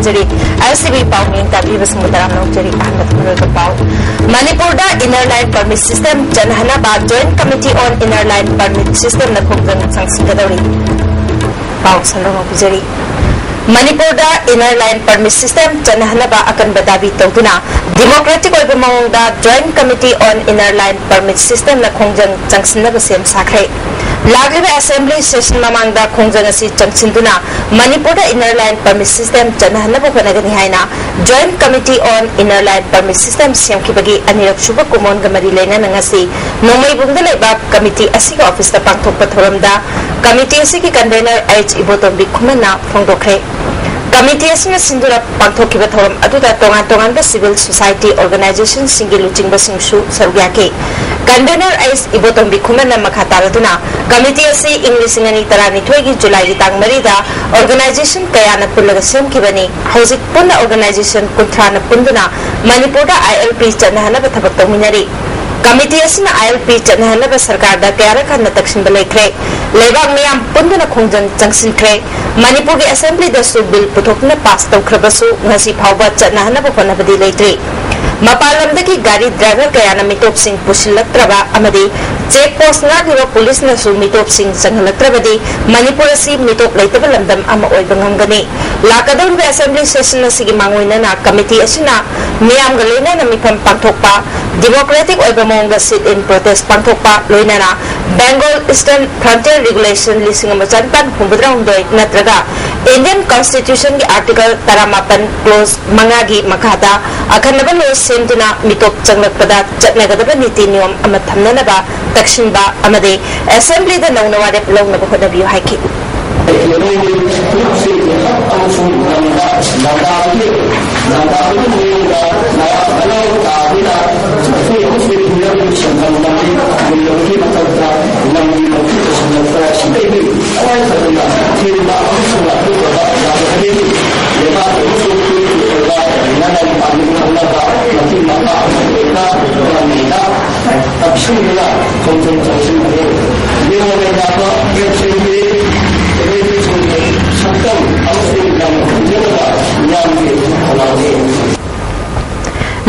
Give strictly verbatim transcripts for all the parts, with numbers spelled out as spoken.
Zari. L C B ꯄꯥꯎ ꯃꯤꯌꯦꯡ ꯇꯥꯕꯤꯕꯁꯤꯡꯕꯨ ꯇꯔꯥꯝꯅ ꯑꯣꯛꯆꯔꯤ꯫ ꯑꯍꯥꯟꯕ ꯊꯧꯔꯝꯒꯤ ꯄꯥꯎ꯫ ꯃꯅꯤꯄꯨꯔꯗ Inner Line Permit System ꯆꯠꯅꯍꯟꯅꯕ Joint Committee on Inner Line Permit Systemꯅ ꯈꯣꯡꯖꯪ ꯆꯪꯁꯤꯟꯒꯗꯧꯔꯤ꯫ ꯄꯥꯎ ꯁꯟꯗꯣꯛꯅ ꯄꯤꯖꯔꯤ꯫ ꯃꯅꯤꯄꯨꯔꯗ Inner Line Permit System ꯆꯠꯅꯍꯟꯅꯕ ꯑꯀꯟꯕ ꯗꯥꯕꯤ ꯇꯧꯗꯨꯅ democratic ꯑꯣꯏꯕ ꯃꯑꯣꯡꯗ Joint Committee on Inner Line Permit Systemꯅ ꯈꯣꯡꯖꯪ ꯆꯪꯁꯤꯟꯅꯕ ꯁꯦꯝ ꯁꯥꯈ꯭ꯔꯦ꯫ ꯂꯥꯛꯂꯤꯕ assembly session ꯃꯃꯥꯡꯗ ꯈꯣꯡꯖꯪ ꯑꯁꯤ ꯆꯪꯁꯤꯟꯗꯨꯅ ꯃꯅꯤꯄꯨꯔꯗ Inner Line Permit System ꯆꯠꯅꯍꯟꯅꯕ ꯍꯣꯠꯅꯒꯅꯤ ꯍꯥꯏꯅ Joint Committee on Inner Line Permit System ꯁꯦꯝꯈꯤꯕꯒꯤ ꯑꯅꯤꯔꯛ ꯁꯨꯕ ꯀꯨꯝꯑꯣꯟꯒ ꯃꯔꯤ ꯂꯩꯅꯅ ꯉꯁꯤ ꯅꯣꯡꯃꯩꯕꯨꯡꯗ ꯂꯩꯕ committee ꯑꯁꯤꯒꯤ officeꯇ ꯄꯥꯡꯊꯣꯛꯄ ꯊꯧꯔꯝꯗ committee ꯑꯁꯤꯒꯤ convener ꯑꯩꯆ ꯏꯕꯣꯇꯣꯝꯕꯤ ꯈꯨꯃꯟꯅ ꯐꯣꯡꯗꯣꯛꯈ꯭ꯔꯦ꯫ Committee ꯑꯁꯤꯅ ꯁꯤꯟꯗꯨꯅ ꯄꯥꯡꯊꯣꯛꯈꯤꯕ ꯊꯧꯔꯝ ꯑꯗꯨꯗ ꯇꯣꯉꯥꯟ ꯇꯣꯉꯥꯟꯕ civil society organizationꯁꯤꯡꯒꯤ ꯂꯨꯆꯤꯡꯕꯁꯤꯡꯁꯨ ꯁꯔꯨꯛ ꯌꯥꯈꯤ꯫ Convener ꯑꯩꯆ ꯏꯕꯣꯇꯣꯝꯕꯤ ꯈꯨꯃꯟꯅ ꯃꯈꯥ ꯇꯥꯔꯗꯨꯅ, committee ꯑꯁꯤ ꯏꯪ ꯂꯤꯁꯤꯡ ꯑꯅꯤ ꯇꯔꯥꯅꯤꯊꯣꯏꯒꯤ Julyꯒꯤ ꯇꯥꯡ ꯃꯔꯤꯗ organization ꯀꯌꯥꯅ ꯄꯨꯜꯂꯒ ꯁꯦꯝꯈꯤꯕꯅꯤ꯫ ꯍꯧꯖꯤꯛ ꯄꯨꯟꯅ organization ꯀꯨꯟꯊ꯭ꯔꯥꯅ ꯄꯨꯟꯗꯨꯅ ꯃꯅꯤꯄꯨꯔꯗ ILP ꯆꯠꯅꯍꯟꯅꯕ ꯊꯕꯛ ꯇꯧꯃꯤꯟꯅꯔꯤ꯫ Committee ꯑꯁꯤꯅ ILP ꯆꯠꯅꯍꯟꯅꯕ ꯁꯔꯀꯥꯔꯗ ꯀꯌꯥꯔꯛ ꯍꯟꯅ ꯇꯛꯁꯤꯟꯕ ꯂꯩꯈ꯭ꯔꯦ꯫ ꯂꯩꯕꯥꯛ ꯃꯤꯌꯥꯝ ꯄꯨꯟꯗꯨꯅ ꯈꯣꯡꯖꯪ ꯆꯪꯁꯤꯟꯈ꯭ꯔꯦ꯫ ꯃꯅꯤꯄꯨꯔꯒꯤ assemblyꯗꯁꯨ bill ꯄꯨꯊꯣꯛꯇꯨꯅ pass ꯇꯧꯈ꯭ꯔꯕꯁꯨ ꯉꯁꯤ ꯐꯥꯎꯕ ꯆꯠꯅꯍꯟꯅꯕ ꯍꯣꯠꯅꯕꯗꯤ ꯂꯩꯇ꯭ꯔꯤ꯫ ꯃꯄꯥꯟ ꯂꯝꯗꯒꯤ ꯒꯥꯔꯤ driver ꯀꯌꯥꯅ ꯃꯤꯇꯣꯞꯁꯤꯡ ꯄꯨꯁꯤꯜꯂꯛꯇ꯭ꯔꯕ ꯑꯃꯗꯤ check post ꯉꯥꯛꯂꯤꯕ policeꯅꯁꯨ ꯃꯤꯇꯣꯞꯁꯤꯡ ꯆꯪꯍꯜꯂꯛꯇ꯭ꯔꯕꯗꯤ ꯃꯅꯤꯄꯨꯔ ꯑꯁꯤ ꯃꯤꯇꯣꯞ ꯂꯩꯇꯕ ꯂꯝꯗꯝ ꯑꯃ ꯑꯣꯏꯕ ꯉꯝꯒꯅꯤ꯫ ꯂꯥꯛꯀꯗꯧꯔꯤꯕ assembly session ꯑꯁꯤꯒꯤ ꯃꯥꯡꯑꯣꯏꯅꯅ committee ꯑꯁꯤꯅ ꯃꯤꯌꯥꯝꯒ ꯂꯣꯏꯅꯅ ꯃꯤꯐꯝ ꯄꯥꯡꯊꯣꯛꯄ, democratic ꯑꯣꯏꯕ ꯃꯑꯣꯡꯗ sit-in protest ꯄꯥꯡꯊꯣꯛꯄ, ꯂꯣꯏꯅꯅ Bengal Eastern Frontier Regulation ꯂꯤꯁꯤꯡ ꯑꯃ ꯆꯥꯅꯤꯄꯥꯟ ꯍꯨꯝꯐꯨꯇꯔꯥꯍꯨꯝꯗꯣꯏ ꯅꯠꯇ꯭ꯔꯒ Indian Constitutionꯒꯤ Article ꯇꯔꯥꯃꯥꯄꯟ clause ꯃꯉꯥꯒꯤ ꯃꯈꯥꯗ ꯑꯈꯟꯅꯕ law ꯁꯦꯝꯗꯨꯅ ꯃꯤꯇꯣꯞ ꯆꯪꯂꯛꯄꯗ ꯆꯠꯅꯒꯗꯕ ꯅꯤꯇꯤ ꯅꯤꯌꯣꯝ ꯑꯃ ꯊꯝꯅꯅꯕ ꯇꯛꯁꯤꯟꯕ ꯑꯃꯗꯤ assemblyꯗ ꯅꯧꯅ ꯋꯥꯔꯦꯞ ꯂꯧꯅꯕ ꯍꯣꯠꯅꯕꯤꯌꯨ ꯍꯥꯏꯈꯤ꯫ ꯇꯞꯁꯤꯟꯗꯨꯅ ꯈꯣꯡꯖꯪ ꯆꯪꯁꯤꯟꯈ꯭ꯔꯦ꯫ ꯅꯤꯌꯣꯝ ꯂꯩꯇꯥꯕ ꯀꯦꯞꯁꯤꯡꯒꯤ ꯁꯛꯇꯝ ꯑꯃꯁꯨꯡ ꯂꯝ ꯈꯨꯝꯖꯤꯜꯂꯒ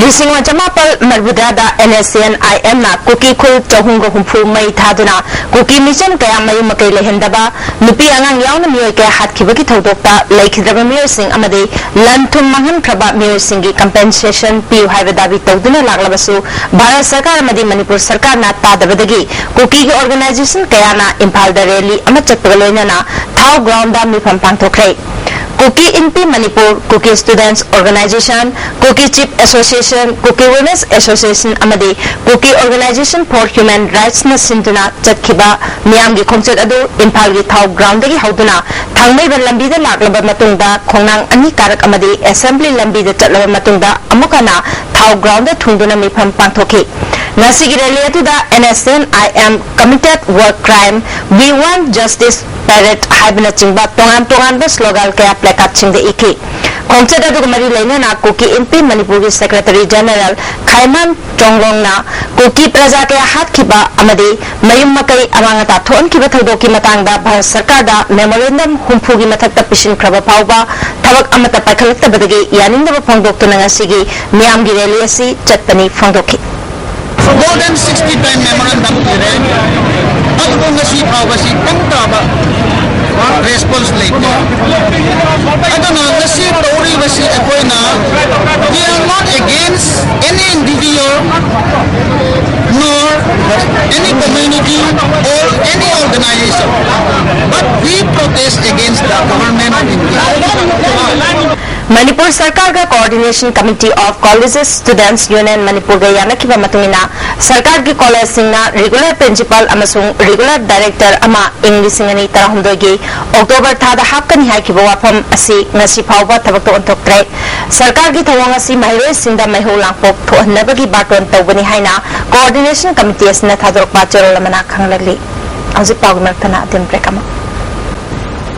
ꯂꯤꯁꯤꯡ ꯑꯃ ꯆꯃꯥꯄꯜ ꯃꯔꯤꯐꯨꯇꯔꯥꯗ NSCN-IM-ꯅ ꯀꯨꯀꯤ ꯈꯨꯜ ꯆꯍꯨꯝꯒ ꯍꯨꯝꯐꯨ ꯃꯩ ꯊꯥꯗꯨꯅ ꯀꯨꯀꯤ ꯃꯤꯆꯝ ꯀꯌꯥ ꯃꯌꯨꯝ ꯃꯀꯩ ꯂꯩꯍꯟꯗꯕ, ꯅꯨꯄꯤ ꯑꯉꯥꯡ ꯌꯥꯎꯅ ꯃꯤꯑꯣꯏ ꯀꯌꯥ ꯍꯥꯠꯈꯤꯕꯒꯤ ꯊꯧꯗꯣꯛꯇ ꯂꯩꯈꯤꯗ꯭ꯔꯕ ꯃꯤꯑꯣꯏꯁꯤꯡ ꯑꯃꯗꯤ ꯂꯟ ꯊꯨꯝ ꯃꯥꯡꯍꯟꯈ꯭ꯔꯕ ꯃꯤꯑꯣꯏꯁꯤꯡꯒꯤ compensation ꯄꯤꯌꯨ ꯍꯥꯏꯕ ꯗꯥꯕꯤ ꯇꯧꯗꯨꯅ ꯂꯥꯛꯂꯕꯁꯨ, ꯚꯥꯔꯠ ꯁꯔꯀꯥꯔ ꯑꯃꯗꯤ ꯃꯅꯤꯄꯨꯔ ꯁꯔꯀꯥꯔꯅ ꯇꯥꯗꯕꯗꯒꯤ ꯀꯨꯀꯤꯒꯤ organization ꯀꯌꯥꯅ ꯏꯝꯐꯥꯜꯗ rally ꯑꯃ ꯆꯠꯄꯒ ꯂꯣꯏꯅꯅ ꯊꯥꯎ ground-ꯗ ꯃꯤꯐꯝ ꯄꯥꯡꯊꯣꯛꯈ꯭ꯔꯦ꯫ ꯀꯨꯀꯤ ꯏꯟꯄꯤ ꯃꯅꯤꯄꯨꯔ, ꯀꯨꯀꯤ Students Organization, ꯀꯨꯀꯤ Chief Association, ꯀꯨꯀꯤ Women's Association ꯑꯃꯗꯤ ꯀꯨꯀꯤ Organization for Human Rights-ꯅ ꯁꯤꯟꯗꯨꯅ ꯆꯠꯈꯤꯕ ꯃꯤꯌꯥꯝꯒꯤ ꯈꯣꯡꯆꯠ ꯑꯗꯨ ꯏꯝꯐꯥꯜꯒꯤ ꯊꯥꯎ ground-ꯗꯒꯤ ꯍꯧꯗꯨꯅ ꯊꯥꯡꯃꯩꯕꯟ ꯂꯝꯕꯤꯗ ꯂꯥꯛꯂꯕ ꯃꯇꯨꯡꯗ, ꯈꯣꯡꯅꯥꯡ ꯑꯅꯤ ꯀꯥꯔꯛ ꯑꯃꯗꯤ Assembly ꯂꯝꯕꯤꯗ ꯆꯠꯂꯕ ꯃꯇꯨꯡꯗ, ꯑꯃꯨꯛ ꯍꯟꯅ ꯊꯥꯎ ground-ꯗ ꯊꯨꯡꯗꯨꯅ ꯃꯤꯐꯝ ꯄꯥꯡꯊꯣꯛꯈꯤ꯫ ꯉꯁꯤꯒꯤ rally ꯑꯗꯨꯗ NSCN-IM committed war crime, We want justice, parade ꯍꯥꯏꯕꯅꯆꯤꯡꯕ ꯇꯣꯉꯥꯟ ꯇꯣꯉꯥꯟꯕ slogan ꯀꯌꯥ placard-ꯁꯤꯡꯗ ꯏꯈꯤ꯫ ꯈꯣꯡꯆꯠ ꯑꯗꯨꯒ ꯃꯔꯤ ꯂꯩꯅꯅ ꯀꯨꯀꯤ ꯏꯟꯄꯤ ꯃꯅꯤꯄꯨꯔꯒꯤ Secretary General ꯈꯥꯏꯃꯥꯟ ꯆꯣꯡꯂꯣꯡꯅ ꯀꯨꯀꯤ ꯄ꯭ꯔꯖꯥ ꯀꯌꯥ ꯍꯥꯠꯈꯤꯕ ꯑꯃꯗꯤ ꯃꯌꯨꯝ ꯃꯀꯩ ꯑꯃꯥꯡ ꯑꯇꯥ ꯊꯣꯛꯍꯟꯈꯤꯕ ꯊꯧꯗꯣꯛꯀꯤ ꯃꯇꯥꯡꯗ ꯚꯥꯔꯠ ꯁꯔꯀꯥꯔꯗ memorandum ꯍꯨꯝꯐꯨꯒꯤ ꯃꯊꯛꯇ ꯄꯤꯁꯤꯟꯈ꯭ꯔꯕ ꯐꯥꯎꯕ ꯊꯕꯛ ꯑꯃꯠꯇ ꯄꯥꯏꯈꯠꯂꯛꯇꯕꯗꯒꯤ ꯌꯥꯅꯤꯡꯗꯕ ꯐꯣꯡꯗꯣꯛꯇꯨꯅ ꯉꯁꯤꯒꯤ ꯃꯤꯌꯥꯝꯒꯤ rally ꯑꯁꯤ ꯆꯠꯄꯅꯤ ꯐꯣꯡꯗꯣꯛꯈꯤ꯫ More than sixty time memorandum ꯏꯔꯦ꯫ ꯑꯗꯨꯕꯨ ꯉꯁꯤ ꯐꯥꯎꯕꯁꯤ ꯀꯔꯤꯝ ꯇꯥꯕ response ꯂꯩꯇꯦ꯫ ꯑꯗꯨꯅ ꯉꯁꯤ ꯇꯧꯔꯤꯕꯁꯤ ꯑꯩꯈꯣꯏꯅ, we are not against any individual nor any community or any organization, but we protest against the government of India. Manipur ꯁꯔꯀꯥꯔꯒ Coordination Committee of Colleges Students Union ꯃꯅꯤꯄꯨꯔꯒ ꯌꯥꯅꯈꯤꯕ ꯃꯇꯨꯡ ꯏꯟꯅ, ꯁꯔꯀꯥꯔꯒꯤ college-ꯁꯤꯡꯅ regular principal ꯑꯃꯁꯨꯡ regular director ꯑꯃ ꯏꯪ ꯂꯤꯁꯤꯡ ꯑꯅꯤ ꯇꯔꯥꯍꯨꯝꯗꯣꯏꯒꯤ October ꯊꯥꯗ ꯍꯥꯞꯀꯅꯤ ꯍꯥꯏꯈꯤꯕ ꯋꯥꯐꯝ ꯑꯁꯤ ꯉꯁꯤ ꯐꯥꯎꯕ ꯊꯕꯛꯇ ꯑꯣꯟꯊꯣꯛꯇ꯭ꯔꯦ꯫ ꯁꯔꯀꯥꯔꯒꯤ ꯊꯧꯑꯣꯡ ꯑꯁꯤ ꯃꯍꯩꯔꯣꯏꯁꯤꯡꯗ ꯃꯩꯍꯧ ꯂꯥꯡꯄꯣꯛ ꯊꯣꯛꯍꯟꯅꯕꯒꯤ ꯕꯥꯔꯇꯣꯟ ꯇꯧꯕꯅꯤ ꯍꯥꯏꯅ Coordination Committee ꯑꯁꯤꯅ ꯊꯥꯗꯣꯔꯛꯄ ꯆꯦꯔꯣꯜ ꯑꯃꯅ ꯈꯪꯍꯜꯂꯤ꯫ ꯍꯧꯖꯤꯛ ꯄꯥꯎꯒꯤ ꯃꯔꯛꯇꯅ ꯑꯇꯦꯟ break ꯑꯃ꯫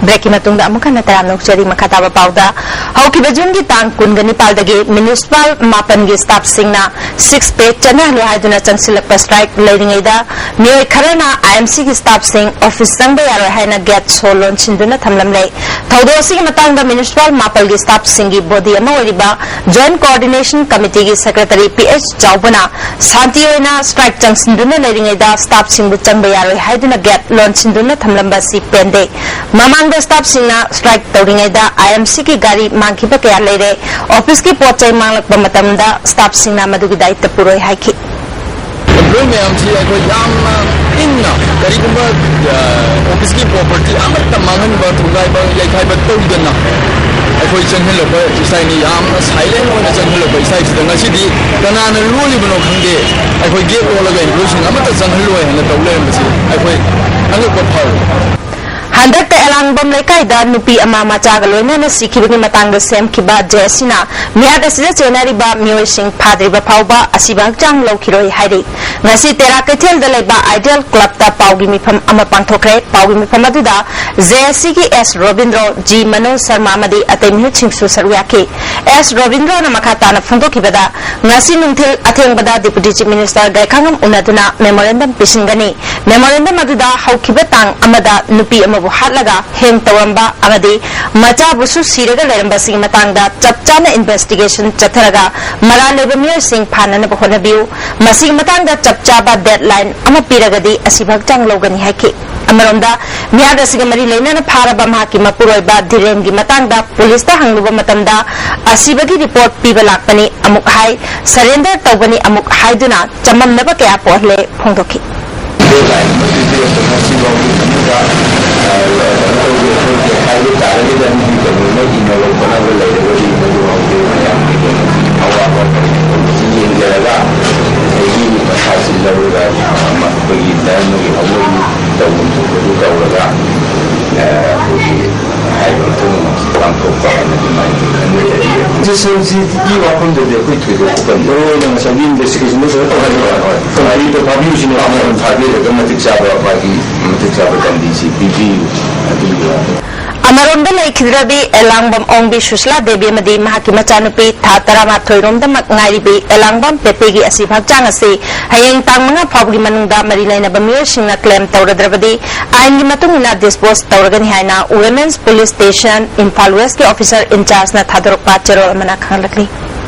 ꯕ꯭ꯔꯦꯛꯀꯤ ꯃꯇꯨꯡꯗ ꯑꯃꯨꯛ ꯍꯟꯅ ꯇꯔꯥꯝꯅ ꯑꯣꯛꯆꯔꯤ꯫ ꯃꯈꯥ ꯇꯥꯕ ꯄꯥꯎꯗ, ꯍꯧꯈꯤꯕ ꯖꯨꯟꯒꯤ ꯇꯥꯡ ꯀꯨꯟꯒ ꯅꯤꯄꯥꯜꯗꯒꯤ ꯃ꯭ꯌꯨꯅꯤꯁꯤꯄꯥꯜ ꯃꯥꯄꯟꯒꯤ ꯁ꯭ꯇꯥꯐꯁꯤꯡꯅ ꯁꯤꯛꯁ ꯄꯦ ꯆꯠꯅꯍꯜꯂꯨ ꯍꯥꯏꯗꯨꯅ ꯆꯪꯁꯤꯜꯂꯛꯄ ꯁ꯭ꯇ꯭ꯔꯥꯏꯛ ꯂꯩꯔꯤꯉꯩꯗ ꯃꯤꯑꯣꯏ ꯈꯔꯅ ꯑꯥꯏ ꯑꯦꯝ ꯁꯤꯒꯤ ꯁ꯭ꯇꯥꯐꯁꯤꯡ ꯑꯣꯐꯤꯁ ꯆꯪꯕ ꯌꯥꯔꯣꯏ ꯍꯥꯏꯅ ꯒꯦꯠ ꯁꯣ ꯂꯣꯟꯁꯤꯟꯗꯨꯅ ꯊꯝꯂꯝꯂꯦ꯫ ꯊꯧꯗꯣꯛ ꯑꯁꯤꯒꯤ ꯃꯇꯥꯡꯗ ꯃ꯭ꯌꯨꯅꯤꯁꯤꯄꯥꯜ ꯃꯥꯄꯜꯒꯤ ꯁ꯭ꯇꯥꯐꯁꯤꯡꯒꯤ ꯕꯣꯗꯤ ꯑꯃ ꯑꯣꯏꯔꯤꯕ ꯖꯣꯏꯟꯠ ꯀꯣꯑꯣꯔꯗꯤꯅꯦꯁꯟ ꯀꯃꯤꯇꯤꯒꯤ ꯁꯦꯀ꯭ꯔꯦꯇꯔꯤ ꯄꯤ ꯑꯩꯆ ꯆꯥꯎꯕꯅ ꯁꯥꯟꯇꯤ ꯑꯣꯏꯅ ꯁ꯭ꯇ꯭ꯔꯥꯏꯛ ꯆꯪꯁꯤꯟꯗꯨꯅ ꯂꯩꯔꯤꯉꯩꯗ ꯁ꯭ꯇꯥꯐꯁꯤꯡꯕꯨ ꯆꯪꯕ ꯌꯥꯔꯣꯏ ꯍꯥꯏꯗꯨꯅ ꯒꯦꯠ ꯂꯣꯟꯁꯤꯟꯗꯨꯅ ꯊꯝꯂꯝꯕ ꯑꯁꯤ ꯄꯦꯟꯗꯦ꯫ ꯃꯃꯥꯡꯗ ꯁ꯭ꯇꯥꯐꯁꯤꯡꯅ ꯁ꯭ꯇ꯭ꯔꯥꯏꯛ ꯇꯧꯔꯤꯉꯩꯗ ꯑꯥꯏ ꯑꯦꯝ ꯁꯤꯒꯤ ꯒꯥꯔꯤ ꯃꯥꯡꯈꯤꯕ ꯀꯌꯥ ꯂꯩꯔꯦ꯫ ꯑꯣꯐꯤꯁꯀꯤ ꯄꯣꯠ ꯆꯩ ꯃꯥꯡꯂꯛꯄ ꯃꯇꯝꯗ ꯁ꯭ꯇꯥꯐꯁꯤꯡꯅ ꯃꯗꯨꯒꯤ ꯗꯥꯏꯇ ꯄꯨꯔꯣꯏ ꯍꯥꯏꯈꯤ꯫ ꯑꯦꯝꯄ꯭ꯂꯣꯌꯤ ꯃꯌꯥꯝꯁꯤ ꯑꯩꯈꯣꯏ ꯌꯥꯝꯅ ꯏꯪꯅ, ꯀꯔꯤꯒꯨꯝꯕ, ꯑ, ꯑꯣꯐꯤꯁꯀꯤ ꯄ꯭ꯔꯣꯄꯔꯇꯤ ꯑꯃꯠꯇ ꯃꯥꯡꯍꯟꯕ, ꯊꯨꯒꯥꯏꯕ, ꯌꯩꯈꯥꯏꯕ ꯇꯧꯗꯅ ꯑꯩꯈꯣꯏ ꯆꯪꯍꯜꯂꯛꯄ ꯏꯁꯥꯏꯅꯤ ꯌꯥꯝꯅ ꯁꯥꯏꯂꯦꯟ ꯑꯣꯏꯅ ꯆꯪꯍꯜꯂꯛꯄ ꯏꯁꯥꯏꯁꯤꯗ ꯉꯁꯤꯗꯤ ꯀꯅꯥꯅ ꯂꯣꯜꯂꯤꯕꯅꯣ ꯈꯪꯗꯦ꯫ ꯑꯩꯈꯣꯏ ꯒꯦꯠ ꯂꯣꯜꯂꯒ ꯑꯦꯝꯄ꯭ꯂꯣꯌꯤꯁꯤꯡ ꯑꯃꯠꯇ ꯆꯪꯍꯜꯂꯣꯏ ꯍꯥꯏꯅ ꯇꯧ ꯂꯩꯔꯝꯕꯁꯤ ꯑꯩꯈꯣꯏ ꯑꯉꯛꯄ ꯐꯥꯎꯏ꯫ ꯍꯟꯗꯛꯇ ꯑꯦꯂꯥꯡꯕꯝ ꯂꯩꯀꯥꯏꯗ ꯅꯨꯄꯤ ꯑꯃ ꯃꯆꯥꯒ ꯂꯣꯏꯅꯅ ꯁꯤꯈꯤꯕꯒꯤ ꯃꯇꯥꯡꯗ ꯁꯦꯝꯈꯤꯕ ꯖꯦ ꯑꯦꯁ ꯁꯤꯅ ꯃꯤꯍꯥꯠ ꯑꯁꯤꯗ ꯆꯦꯟꯅꯔꯤꯕ ꯃꯤꯑꯣꯏꯁꯤꯡ ꯐꯥꯗ꯭ꯔꯤꯕ ꯐꯥꯎꯕ ꯑꯁꯤꯕ ꯍꯛꯆꯥꯡ ꯂꯧꯈꯤꯔꯣꯏ ꯍꯥꯏꯔꯤ꯫ ꯉꯁꯤ ꯇꯦꯔꯥ ꯀꯩꯊꯦꯜꯗ ꯂꯩꯕ ꯑꯥꯏꯗꯤꯌꯦꯜ ꯀ꯭ꯂꯕꯇ ꯄꯥꯎꯒꯤ ꯃꯤꯐꯝ ꯑꯃ ꯄꯥꯡꯊꯣꯛꯈ꯭ꯔꯦ꯫ ꯄꯥꯎꯒꯤ ꯃꯤꯐꯝ ꯑꯗꯨꯗ ꯖꯦ ꯑꯦꯁ ꯁꯤꯒꯤ ꯑꯦꯁ ꯔꯣꯕꯤꯟꯗ꯭ꯔꯣ, ꯖꯤ ꯃꯅꯣꯖ ꯁꯔꯃ ꯑꯃꯗꯤ ꯑꯇꯩ ꯃꯤꯍꯨꯠꯁꯤꯡꯁꯨ ꯁꯔꯨꯛ ꯌꯥꯈꯤ꯫ ꯑꯦꯁ ꯔꯣꯕꯤꯟꯗ꯭ꯔꯣꯅ ꯃꯈꯥ ꯇꯥꯅ ꯐꯣꯡꯗꯣꯛꯈꯤꯕꯗ, ꯉꯁꯤ ꯅꯨꯡꯊꯤꯜ ꯑꯊꯦꯡꯕꯗ deputy chief minister Gaikhangam memorandum ꯃꯦꯃꯣꯔꯦꯟꯗꯝ ꯄꯤꯁꯤꯟꯒꯅꯤ꯫ ꯃꯦꯃꯣꯔꯦꯟꯗꯝ ꯑꯗꯨꯗ ꯍꯧꯈꯤꯕ ꯇꯥꯡ ꯑꯃꯗ ꯅꯨꯄꯤ ꯑꯃꯕꯨ ꯍꯥꯠꯂꯒ ꯍꯦꯡ ꯇꯧꯔꯝꯕ ꯑꯃꯗꯤ ꯃꯆꯥꯕꯨꯁꯨ ꯁꯤꯔꯒ ꯂꯩꯔꯝꯕꯁꯤꯒꯤ ꯃꯇꯥꯡꯗ ꯆꯞ ꯆꯥꯅ ꯏꯟꯚꯦꯁꯇꯤꯒꯦꯁꯟ ꯆꯠꯊꯔꯒ ꯃꯔꯥꯜ ꯂꯩꯕ ꯃꯤꯑꯣꯏꯁꯤꯡ ꯐꯥꯅꯅꯕ ꯍꯣꯠꯅꯕꯤꯌꯨ꯫ ꯃꯁꯤꯒꯤ ꯃꯇꯥꯡꯗ ꯆꯞ ꯆꯥꯕ ꯗꯦꯗꯂꯥꯏꯟ ꯑꯃ ꯄꯤꯔꯒꯗꯤ ꯑꯁꯤꯕ ꯍꯛꯆꯥꯡ ꯂꯧꯒꯅꯤ ꯍꯥꯏꯈꯤ꯫ ꯑꯃꯔꯣꯝꯗ, ꯃꯤꯍꯥꯠ ꯑꯁꯤꯒ ꯃꯔꯤ ꯂꯩꯅꯅ ꯐꯥꯔꯕ ꯃꯍꯥꯛꯀꯤ ꯃꯄꯨꯔꯣꯏꯕ ꯙꯤꯔꯦꯟꯒꯤ ꯃꯇꯥꯡꯗ ꯄꯨꯂꯤꯁꯇ ꯍꯪꯂꯨꯕ ꯃꯇꯝꯗ, ꯑꯁꯤꯕꯒꯤ ꯔꯤꯄꯣꯔꯠ ꯄꯤꯕ ꯂꯥꯛꯄꯅꯤ ꯑꯃꯨꯛ ꯍꯥꯏ, ꯁꯔꯦꯟꯗꯔ ꯇꯧꯒꯅꯤ ꯑꯃꯨꯛ ꯍꯥꯏꯗꯨꯅ ꯆꯃꯝꯅꯕ ꯀꯌꯥ ꯄꯣꯛꯍꯜꯂꯦ ꯐꯣꯡꯗꯣꯛꯈꯤ꯫ ꯗꯦꯗꯂꯥꯏꯟ ꯑꯃ ꯄꯤꯕꯤꯔꯛꯄ ꯉꯁꯤ ꯐꯥꯎꯒꯤ ꯃꯅꯨꯡꯗ, ꯑ, ꯀꯩꯅꯣ ꯇꯧꯒꯦ ꯈꯣꯠꯀꯦ ꯍꯥꯏꯕ ꯇꯥꯔꯒꯗꯤ ꯑꯃꯗꯤ ꯀꯩꯅꯣꯝꯃ ꯏꯅꯕ ꯈꯣꯠꯅꯕ ꯂꯩꯔꯒꯗꯤ ꯃꯗꯨ ꯍꯧꯖꯤꯛ ꯃꯌꯥꯝꯒꯤ ꯀꯩꯅꯣ ꯑꯋꯥꯕ ꯀꯔꯤ ꯀꯔꯤ ꯌꯦꯡꯖꯔꯒ ꯑꯗꯒꯤ ꯃꯁꯥꯁꯤ ꯂꯧꯔꯒ ꯑꯃ ꯑꯩꯈꯣꯏꯒꯤ ꯙꯔꯃꯒꯤ ꯍꯧꯅꯕꯤ ꯇꯧꯐꯝ ꯊꯣꯛꯄꯗꯨ ꯇꯧꯔꯒ ꯑꯩꯈꯣꯏꯒꯤ ꯍꯥꯏꯔꯤꯕ ꯃꯊꯧ ꯃꯉꯝꯁꯤ ꯄꯥꯡꯊꯣꯛꯄ ꯍꯥꯏꯅ ꯑꯗꯨꯃꯥꯏꯅ ꯈꯟꯖꯩ꯫ ꯁꯤꯁꯇꯦꯝꯁꯤꯒꯤ ꯋꯥꯐꯝꯗꯗꯤ ꯑꯩꯈꯣꯏ ꯊꯣꯏꯗꯣꯛꯄ ꯀꯔꯤ ꯃꯔꯨ ꯑꯣꯏꯅ ꯉꯁꯥꯏꯒꯤ ꯏꯟꯚꯦꯁꯇꯤꯒꯦꯁꯟꯗ ꯁꯣꯏ ꯍꯣꯏ, ꯍꯣꯏ, ꯍꯣꯏ꯫ ꯀꯔꯤꯗ ꯐꯥꯕꯤꯌꯨꯁꯤꯅꯦ? ꯐꯥꯕꯤꯔꯒ ꯃꯇꯤꯛ ꯆꯥꯕ ꯃꯥꯒꯤ ꯃꯇꯤꯛ ꯆꯥꯕ ꯗꯟꯗꯤꯁꯤ ꯄꯤꯕꯤꯌꯨ꯫ ꯑꯗꯨꯒꯤ ꯋꯥꯐꯝ꯫ ꯑꯃꯔꯣꯝꯗ ꯂꯩꯈꯤꯗ꯭ꯔꯕꯤ ꯑꯦꯂꯥꯡꯕꯝ ꯑꯣꯡꯕꯤ ꯁꯨꯁꯂꯥ ꯗꯦꯕꯤ ꯑꯃꯗꯤ ꯃꯍꯥꯛꯀꯤ ꯃꯆꯥꯅꯨꯄꯤ ꯊꯥ ꯇꯔꯥꯃꯥꯊꯣꯏ ꯔꯣꯝꯗꯃꯛ ꯉꯥꯏꯔꯤꯕꯤ ꯑꯦꯂꯥꯡꯕꯝ ꯄꯦꯄꯦꯒꯤ ꯑꯁꯤꯕ ꯍꯛꯆꯥꯡ ꯑꯁꯤ ꯍꯌꯦꯡ ꯇꯥꯡ ꯃꯉꯥ ꯐꯥꯎꯕꯒꯤ ꯃꯅꯨꯡꯗ ꯃꯔꯤ ꯂꯩꯅꯕ ꯃꯤꯑꯣꯏꯁꯤꯡꯅ ꯀ꯭ꯂꯦꯝ ꯇꯧꯔꯗ꯭ꯔꯕꯗꯤ ꯑꯥꯏꯟꯒꯤ ꯃꯇꯨꯡ ꯏꯟꯅ ꯗꯤꯁꯄꯣꯖ ꯇꯧꯔꯒꯅꯤ ꯍꯥꯏꯅ ꯋꯨꯃꯦꯟꯁ ꯄꯨꯂꯤꯁ ꯁ꯭ꯇꯦꯁꯟ ꯏꯝꯐꯥꯜ ꯋꯦꯁꯀꯤ ꯑꯣꯐꯤꯁꯔ ꯏꯟꯆꯥꯔꯖꯅ ꯊꯥꯗꯣꯔꯛꯄ ꯆꯦꯔꯣꯜ ꯑꯃꯅ ꯈꯪꯍꯜꯂꯛꯂꯤ꯫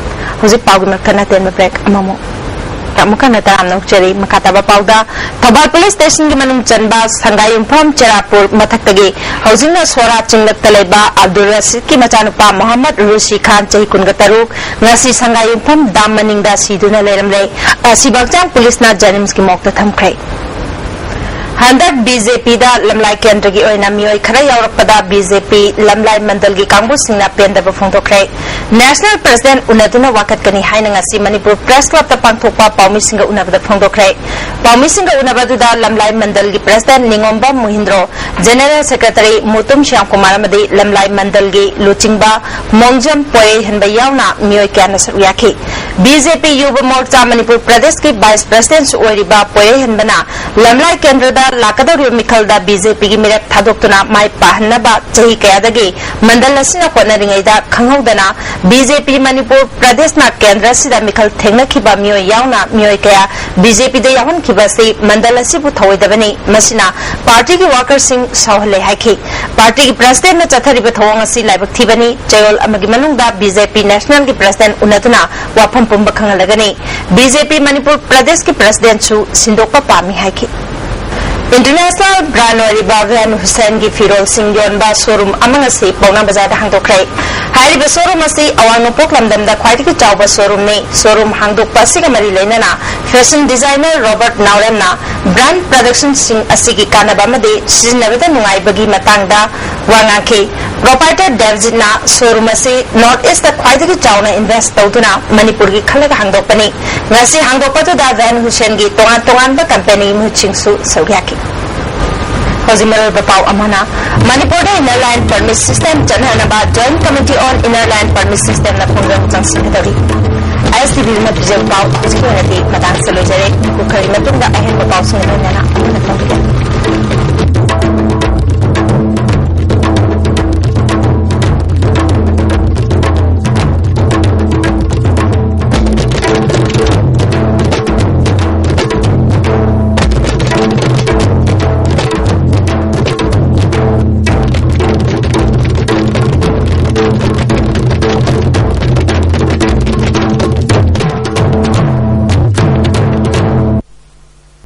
ꯍꯧꯖꯤꯛ ꯄꯥꯎꯒꯤ ꯃꯔꯛꯇ ꯑꯇꯦꯟꯕ ꯕ꯭ꯔꯦꯛ ꯑꯃꯃꯨꯛ꯫ ꯑꯃꯨꯛ ꯍꯟꯅ ꯇꯔꯥꯝꯅ ꯑꯣꯛꯆꯔꯤ꯫ ꯃꯈꯥ ꯇꯥꯕ ꯄꯥꯎꯗ, ꯊꯧꯕꯥꯜ ꯄꯨꯂꯤꯁ ꯁ꯭ꯇꯦꯁꯟꯒꯤ ꯃꯅꯨꯡ ꯆꯟꯕ ꯁꯪꯒꯥꯏꯌꯨꯝꯐꯝ ꯆꯦꯔꯥꯄꯨꯔ ꯃꯊꯛꯇꯒꯤ ꯍꯧꯖꯤꯛꯅ ꯁꯣꯔꯥ ꯆꯤꯡꯂꯛꯇ ꯂꯩꯕ ꯑꯕꯗꯨꯜ ꯔꯁꯤꯗꯀꯤ ꯃꯆꯥꯅꯨꯄꯥ ꯃꯣꯍꯝꯃꯗ ꯔꯨꯁꯤ ꯈꯥꯟ, ꯆꯍꯤ ꯀꯨꯟꯒ ꯇꯔꯨꯛ, ꯉꯁꯤ ꯁꯪꯒꯥꯏꯌꯨꯝꯐꯝ ꯗꯥꯝ ꯃꯅꯤꯡꯗ ꯁꯤꯗꯨꯅ ꯂꯩꯔꯝꯂꯦ꯫ ꯑꯁꯤꯕ ꯍꯛꯆꯥꯡ ꯄꯨꯂꯤꯁꯅ ꯖꯦꯅꯤꯝꯁꯀꯤ ꯃꯣꯔꯒꯇ ꯊꯝꯈ꯭ꯔꯦ꯫ ꯍꯟꯗꯛ ꯕꯤ ꯖꯦ ꯄꯤꯗ ꯂꯝꯂꯥꯏ ꯀꯦꯟꯗ꯭ꯔꯒꯤ ꯑꯣꯏꯅ ꯃꯤꯑꯣꯏ ꯈꯔ ꯌꯥꯎꯔꯛꯄꯗ ꯕꯤ ꯖꯦ ꯄꯤ ꯂꯝꯂꯥꯏ ꯃꯟꯗꯜꯒꯤ ꯀꯥꯡꯕꯨꯁꯤꯡꯅ ꯄꯦꯟꯗꯕ ꯐꯣꯡꯗꯣꯛꯈ꯭ꯔꯦ꯫ ꯅꯦꯁꯅꯦꯜ ꯄ꯭ꯔꯁꯤꯗꯦꯟꯠ ꯎꯅꯗꯨꯅ ꯋꯥꯀꯠꯀꯅꯤ ꯍꯥꯏꯅ ꯉꯁꯤ ꯃꯅꯤꯄꯨꯔ ꯄ꯭ꯔꯦꯁ ꯀ꯭ꯂꯕꯇ ꯄꯥꯡꯊꯣꯛꯄ ꯄꯥꯎꯃꯤꯁꯤꯡꯒ ꯎꯅꯕꯗ ꯐꯣꯡꯗꯣꯛꯈ꯭ꯔꯦ꯫ ꯄꯥꯎꯃꯤꯁꯤꯡꯒ ꯎꯅꯕ ꯑꯗꯨꯗ ꯂꯝꯂꯥꯏ ꯃꯟꯗꯜꯒꯤ president ꯅꯤꯉꯣꯝꯕꯝ ꯃꯨꯍꯤꯟꯗ꯭ꯔꯣ, general secretary Mutum Shyamkumar ꯑꯃꯗꯤ ꯂꯝꯂꯥꯏ ꯃꯟꯗꯜꯒꯤ ꯂꯨꯆꯤꯡꯕ ꯃꯣꯡꯖꯝ ꯄꯣꯏꯔꯩꯍꯟꯕ ꯌꯥꯎꯅ ꯃꯤꯑꯣꯏ ꯀꯌꯥꯅ ꯁꯔꯨꯛ ꯌꯥꯈꯤ꯫ ꯕꯤ ꯖꯦ ꯄꯤ ꯌꯨꯕ ꯃꯣꯔꯆꯥ ꯃꯅꯤꯄꯨꯔ ꯄ꯭ꯔꯗꯦꯁꯀꯤ ꯚꯥꯏꯁ ꯄ꯭ꯔꯁꯤꯗꯦꯟꯠꯁꯨ ꯑꯣꯏꯔꯤꯕ ꯄꯣꯏꯔꯩꯍꯟꯕꯅ ꯂꯝꯂꯥꯏ ꯀꯦꯟꯗ꯭ꯔꯗ ꯂꯥꯛꯀꯗꯧꯔꯤꯕ ꯃꯤꯈꯜꯗ ꯕꯤ ꯖꯦ ꯄꯤꯒꯤ ꯃꯤꯔꯦꯞ ꯊꯥꯗꯣꯛꯇꯨꯅ ꯃꯥꯏ ꯄꯥꯛꯍꯟꯅꯕ ꯆꯍꯤ ꯀꯌꯥꯗꯒꯤ ꯃꯟꯗꯜ ꯑꯁꯤꯅ ꯍꯣꯠꯅꯔꯤꯉꯩꯗ ꯈꯪꯍꯧꯗꯅ ꯕꯤ ꯖꯦ ꯄꯤ ꯃꯅꯤꯄꯨꯔ ꯄ꯭ꯔꯗꯦꯁꯅ ꯀꯦꯟꯗ꯭ꯔ ꯑꯁꯤꯗ ꯃꯤꯈꯜ ꯊꯦꯡꯅꯈꯤꯕ ꯃꯤꯑꯣꯏ ꯌꯥꯎꯅ ꯃꯤꯑꯣꯏ ꯀꯌꯥ ꯕꯤ ꯖꯦ ꯄꯤꯗ ꯌꯥꯎꯍꯟꯈꯤꯕ ꯑꯁꯤ ꯃꯟꯗꯜ ꯑꯁꯤꯕꯨ ꯊꯧꯑꯣꯏꯗꯕꯅꯤ, ꯃꯁꯤꯅ ꯄꯥꯔꯇꯤꯒꯤ ꯋꯥꯔꯀꯔꯁꯤꯡ ꯁꯥꯎꯍꯜꯂꯦ ꯍꯥꯏꯈꯤ꯫ ꯄꯥꯔꯇꯤꯒꯤ ꯄ꯭ꯔꯁꯤꯗꯦꯟꯠꯅ ꯆꯠꯊꯔꯤꯕ ꯊꯧꯑꯣꯡ ꯑꯁꯤ ꯂꯥꯏꯕꯛ ꯊꯤꯕꯅꯤ꯫ ꯆꯌꯣꯜ ꯑꯃꯒꯤ ꯃꯅꯨꯡꯗ ꯕꯤ ꯖꯦ ꯄꯤ ꯅꯦꯁꯅꯦꯜꯒꯤ ꯄ꯭ꯔꯁꯤꯗꯦꯟꯠ ꯎꯅꯗꯨꯅ ꯋꯥꯐꯝ ꯄꯨꯝꯕ ꯈꯪꯍꯜꯂꯒꯅꯤ꯫ ꯕꯤ ꯖꯦ ꯄꯤ ꯃꯅꯤꯄꯨꯔ ꯄ꯭ꯔꯗꯦꯁꯀꯤ ꯄ꯭ꯔꯁꯤꯗꯦꯟꯠꯁꯨ ꯁꯤꯟꯗꯣꯛꯄ ꯄꯥꯝꯃꯤ ꯍꯥꯏꯈꯤ꯫ ꯏꯟꯇꯔꯅꯦꯁꯅꯦꯜ ꯕ꯭ꯔꯥꯟꯗ ꯑꯣꯏꯔꯤꯕ ꯚꯦꯟ ꯍꯨꯁꯦꯟꯒꯤ ꯐꯤꯔꯣꯜꯁꯤꯡ ꯌꯣꯟꯕ ꯁꯣꯔꯨꯝ ꯑꯃ ꯉꯁꯤ ꯄꯥꯎꯅꯥ ꯕꯖꯥꯔꯗ ꯍꯥꯡꯗꯣꯛꯈ꯭ꯔꯦ꯫ ꯍꯥꯏꯔꯤꯕ ꯁꯣꯔꯨꯝ ꯑꯁꯤ ꯑꯋꯥꯡ ꯅꯣꯡꯄꯣꯛ ꯂꯝꯗꯝꯗ ꯈ꯭ꯋꯥꯏꯗꯒꯤ ꯆꯥꯎꯕ ꯁꯣꯔꯨꯝꯅꯤ꯫ ꯁꯣꯔꯨꯝ ꯍꯥꯡꯗꯣꯛꯄ ꯑꯁꯤꯒ ꯃꯔꯤ ꯂꯩꯅꯅ ꯐꯦꯁꯟ ꯗꯤꯖꯥꯏꯅꯔ ꯔꯣꯕꯔꯠ ꯅꯥꯎꯔꯦꯝꯅ ꯕ꯭ꯔꯥꯟꯗ ꯄ꯭ꯔꯗꯛꯁꯟꯁꯤꯡ ꯑꯁꯤꯒꯤ ꯀꯥꯟꯅꯕ ꯑꯃꯗꯤ ꯁꯤꯖꯤꯟꯅꯕꯗ ꯅꯨꯡꯉꯥꯏꯕꯒꯤ ꯃꯇꯥꯡꯗ ꯋꯥ ꯉꯥꯡꯈꯤ꯫ ꯄ꯭ꯔꯣꯄꯥꯏꯇꯔ ꯗꯦꯕꯖꯤꯠꯅ ꯁꯣꯔꯨꯝ ꯑꯁꯤ ꯅꯣꯔꯠ ꯏꯁꯇ ꯈ꯭ꯋꯥꯏꯗꯒꯤ ꯆꯥꯎꯅ ꯏꯟꯚꯦꯁ ꯇꯧꯗꯨꯅ ꯃꯅꯤꯄꯨꯔꯒꯤ ꯈꯜꯂꯒ ꯍꯥꯡꯗꯣꯛꯄꯅꯤ꯫ ꯉꯁꯤ ꯍꯥꯡꯗꯣꯛꯄꯗꯨꯗ ꯚꯦꯟ ꯍꯨꯁꯦꯟꯒꯤ ꯇꯣꯉꯥꯟ ꯇꯣꯉꯥꯟꯕ ꯀꯝꯄꯦꯅꯤ ꯃꯤꯍꯨꯠꯁꯤꯡꯁꯨ ꯁꯔꯨꯛ ꯌꯥꯈꯤ꯫ ꯍꯧꯖꯤꯛ ꯃꯔꯨꯑꯣꯏꯕ ꯄꯥꯎ ꯑꯃꯅ, ꯃꯅꯤꯄꯨꯔꯗ Inner Line Permit System ꯆꯠꯅꯅꯕ Joint Committee on Inner Line Permit Systemꯅ ꯈꯣꯡꯖꯪ ꯆꯪꯁꯤꯟꯒꯗꯧꯔꯤ꯫ ISTVꯅ ꯄꯤꯖꯕ ꯄꯥꯎ ꯍꯧꯖꯤꯛꯀꯤ ꯑꯣꯏꯅꯗꯤ ꯃꯇꯥꯡꯁꯤꯗ ꯂꯣꯏꯖꯔꯦ꯫ ꯀꯨꯈꯔꯒꯤ ꯃꯇꯨꯡꯗ ꯑꯍꯦꯟꯕ ꯄꯥꯎꯁꯤꯡꯒ ꯂꯣꯏꯅꯅ ꯑꯃꯨꯛ ꯍꯟꯅ ꯐꯪꯒꯅꯤ꯫